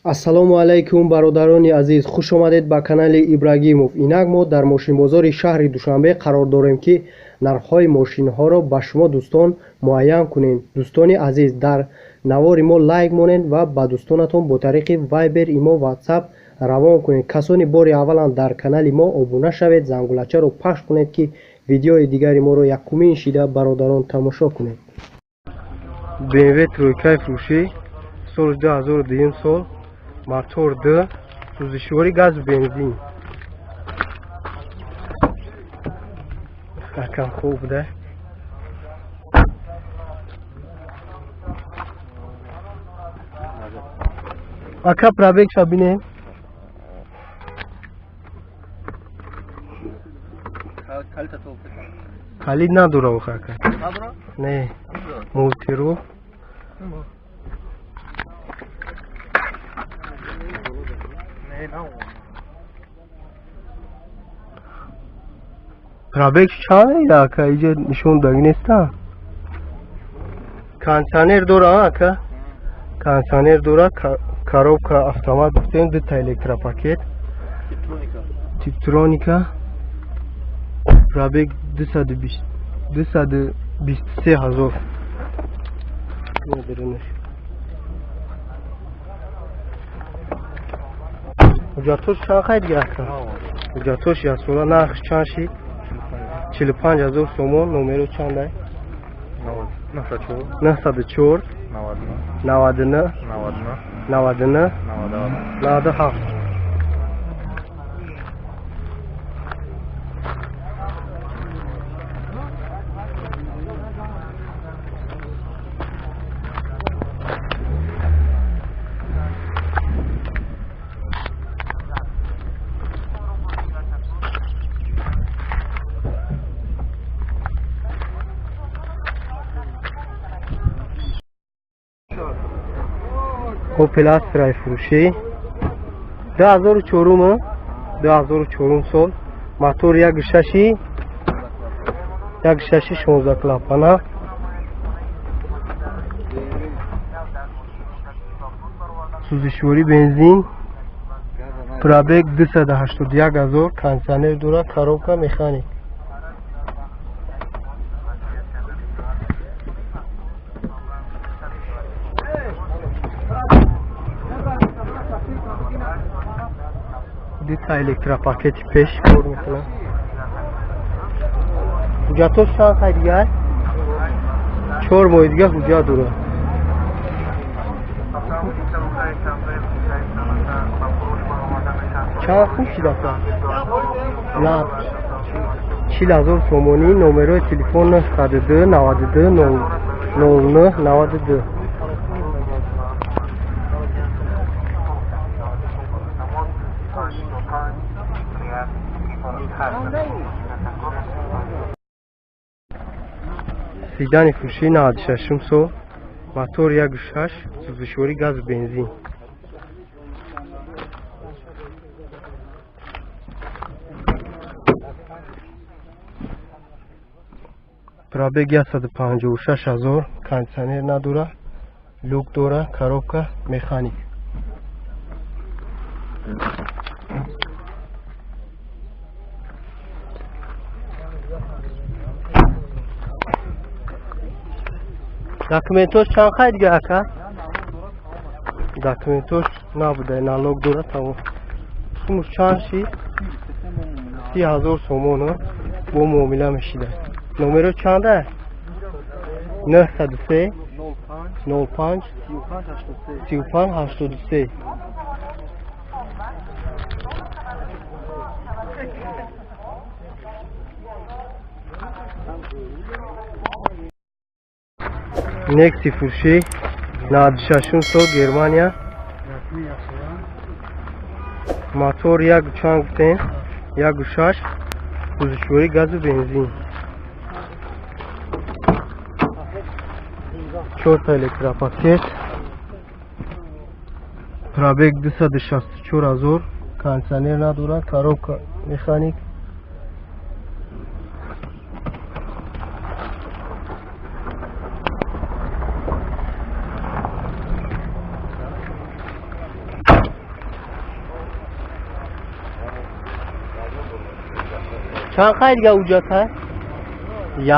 Ассалому алайкум, бародарони азиз, хуш омадед ба канали Ибрагимов. Инак мо дар мошинбозори шаҳри Душанбе қарор дорем, ки нархҳои мошинҳоро ба шумо дӯстон муайян кунем. Дӯстони азиз, дар навори мо лайк монед ва ба дӯстонатон бо тариқи Viber, Имо, WhatsApp равон кунед. Касони бори аввалан дар канали мо обуна шавед, зангулачаро пахш кунед, ки видеои дигари моро якумин шида бародарон тамошо кунед. BMW тройкаи фурӯшӣ, соли 2002 сол, мотор 2, сӯзишворӣ газ, бензин. Акам хуб буда. Ака, пробегша бинем. Калид надора охи, ака. Не, мултиру. Пробег чанд ида, ака? Иҷа нишон даги неста. Кондиционер дора, ака? Кондиционер дора, коробка автомат гуфтем, дута электропакет. Типтроника. Пробег 223 ҳазор. Ҳуҷҷатош чанд қайд дига, ака? Ҳуҷҷатош яксола. Нархш чанд шид? 45 ҳазор сомон. Номеро чандай? 904 99 99 97. Opel Astra фурӯшӣ, 2004, 2004 сол, мотор як шаши, як шаши, 16 клапана. Сӯзишворӣ бензин, пробег 281 ҳазор, кондиционер дора, коробка механик. Дута электропакети пеш кор мекунад. Ҳуҷҷатош чанд қай дигар? 4 моҳи дига ҳуҷҷат дорад. Чанд хуб шид, ака? Нарх 40 ҳазор сомонӣ. Номерои телефон 902 92 09 92. Седани фурӯшӣ, 96 сол, мотор 1.6, сӯзишворӣ газу бензин. Пробег 156 ҳазор, кондиционер надора, люк дора, коробка механик. Документош чанд қай дига, ака? Документош набуда, налог дора, тамом. Сумуш чанд шид? 30 ҳазор сомон бо муомила мешида. Номеро чанда? 903 05 35 83. Некси фурӯшӣ, 96 сол, Германия, мотор як чанд гуфтем? 1.6, сӯзишворӣ газу бензин. Чорта электропакет, пробег 264 ҳазор, кондиционер надорад, коробка механик. Чанд қай дига ҳуҷҷат ҳаст?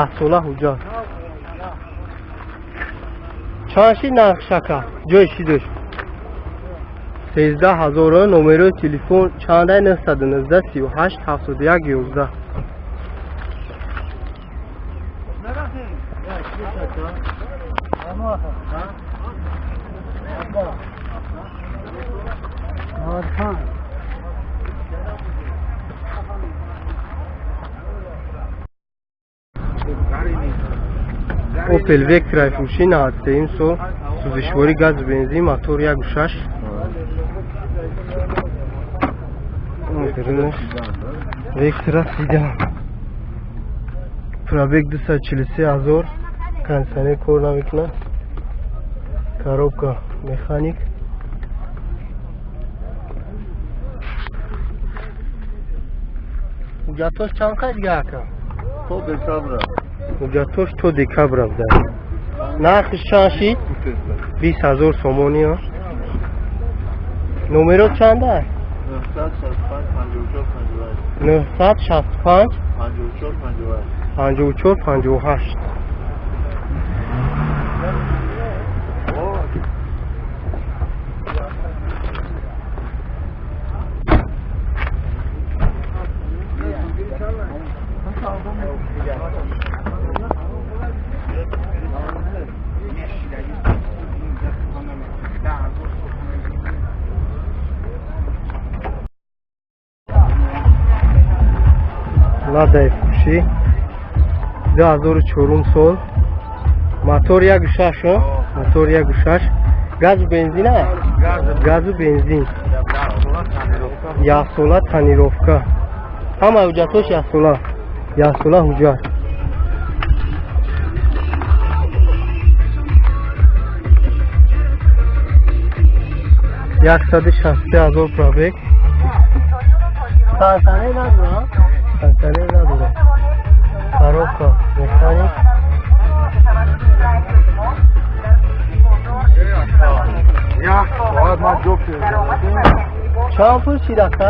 Яксола ҳуҷҷат. Чанд шид нарх шака? Ҷои шидаш? 13 000. Номерои телефон чандай? 919 38 71 11. Opel Vectra фурӯшӣ 93 сол, сӯзишворӣ газу бензин, мотор 1.6. Vectra седан. Пробег 243 ҳазор, кондиционер кор намекунад. Коробка механик. Ҳуҷҷатош чанд қай дига ака? То декабра. Ҳуҷҷатош то декабра буда. Нархиш чанд шид? 20 ҳазор сомонӣ. Номеро чанда? 965 965 54 54 58. Ладаи фурӯшӣ 2004 сол, мотор 1.6, мотор 1.6, газу бензин, газу бензин, яксола тонировка, ҳама ҳуҷҷатош яксола, яксола ҳуҷҷат. 163 000 пробег. Кондиционер надора? Кондиционер надора. Коробка механик. Чанд пул шид ака?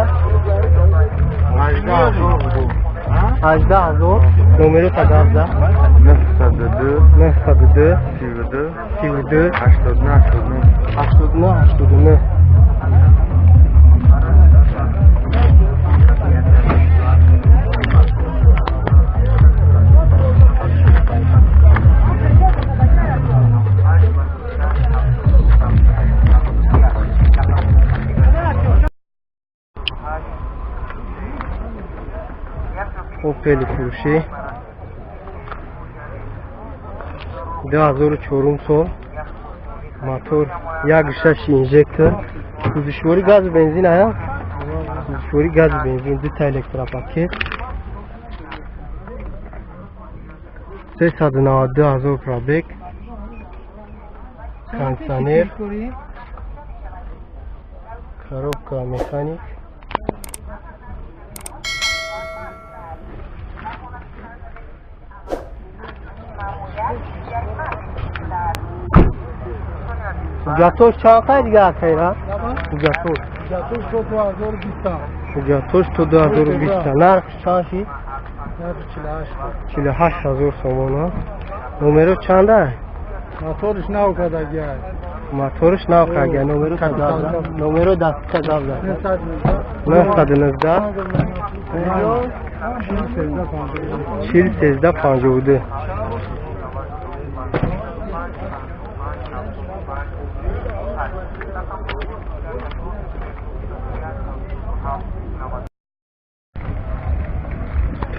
18 000. Номеро тагавза? 902 902 32 32 89 89. 89 89. Опели фурӯшӣ 2004 сол, мотор 1.6 инжектор, сӯзишворӣ газу бензин ая, сӯзишворӣ газу бензин, дута электропакет, 392 000 пробег, кондиционер, коробка механик. Ҳуҷҷатош чанд қай дига акайра? Ҳуҷҷатош. Ҳуҷҷатош то 2020. Ҳуҷҷатош то 2020. Нарх чанд шид? Нарх 48. 48 ҳазор сомон. Номеро чанда? Моториш нав кардагиай. Моториш нав кардагиай. Номеро Капитал. Номеро дастка гавза. 919 919 40 40 13 52.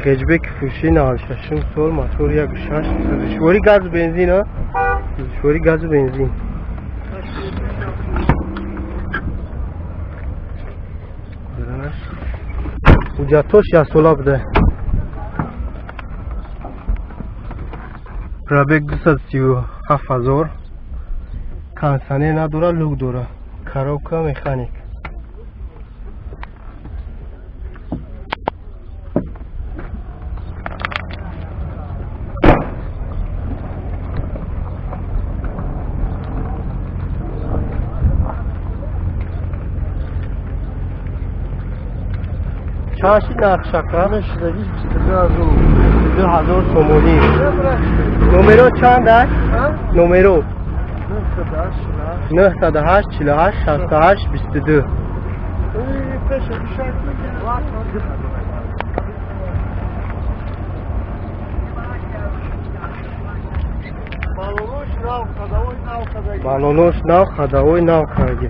Хэтчбеки фурӯшӣ 96 сол, мотор 1.6, сӯзишворӣ газу бензин, сӯзишворӣ газу бензин. Ҳуҷҷатош яксола буда. Пробег 237 ҳазор. Кондиционер надора, люк дора. Коробка механик. Чанд шид нарх шака? 22 000 сомонӣ. Номеро чанд аст? Номеро? 908 48 68 22. Балонош нав, ходовой нав карди.